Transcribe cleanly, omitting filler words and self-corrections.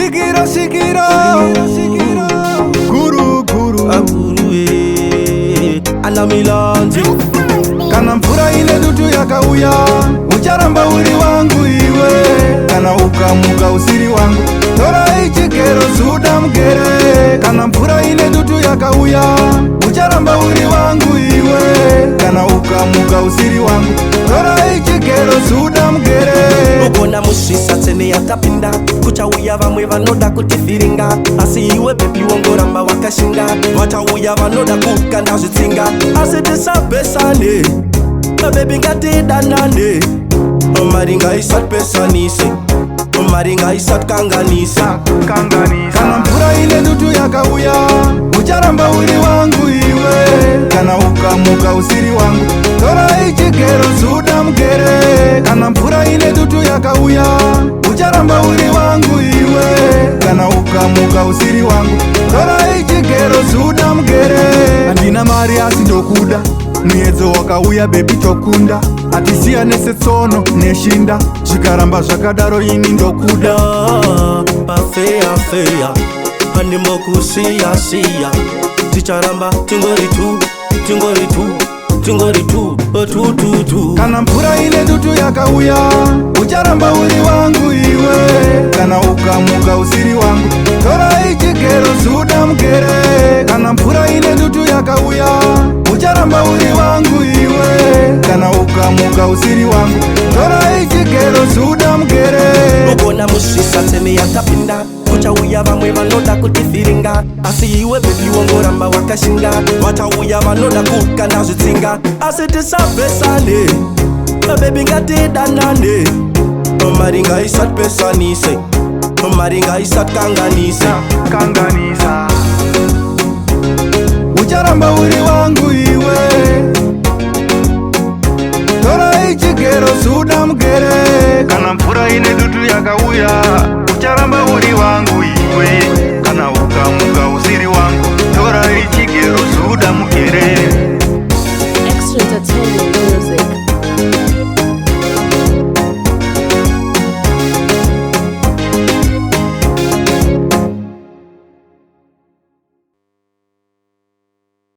Svikiro, svikiro, guru guru. Akuru ana Milanzi. Kana mvura ine dutu yakauya, ucharamba uri wangu iwe. Kana ukamuka usiri wangu, torai chigero, zuda mugere. Kana mvura ine dutu yakauya, ucharamba uri wangu iwe. Kana ukamuka usiri wangu, torai chigero, zuda mugere. Ugona musvisa tsene yatapinda, kuchauya vamwe vanoda kutivhiringa, asi iwe baby wongoramba wakashinga. Vachauya vanoda kukanda zvitsinga, asi tisapesane. Baby, ngatidanane. Mari ngaisatipesanise, mari ngaisatikanganisa. Kana mvura ine dutu yakauya, ucharamba uri wangu iwe. Kana ukamuka usiri wangu, torai chigero, zuda mugere. Kana mvura ine dutu yakauya, ucharamba uri wangu iwe. Kana ukamuka usiri wangu, torai chigero, zuda mugere. Handina mari asi ndokuda. Muedzo wakauya, baby, tokunda. Hatisiyane setsono neshinda. Zvikaramba zvakadaro, ini ndokuda. Pafeya feya, handimbokusiya siya. Ticharamba tingori tu, tingori tu, tingori tu, tu tu tu. Kana mvura ine dutu yakauya, ucharamba uri wangu iwe. Kana ukamuka usiri wangu, torai chigero, zuda mugere. Kana mvura ine dutu yakauya, ucharamba uri wangu iwe. Kana ukamuka usiri wangu, torai chigero, zuda mugere. Ugona musvisa tsene yatapinda, kuchauya vamwe vanoda kutivhiringa, asi iwe baby wongoramba wakashinga. Vachauya vanoda kukanda zvitsinga, asi tisapesane. Baby, ngatidanane. Mari ngaisatipesanise, mari ngaisatikanganisa. Kanganisa. Ucharamba uri wangu iwe. Torai chigero, zuda mugere. Kana mvura ine dutu yakauya.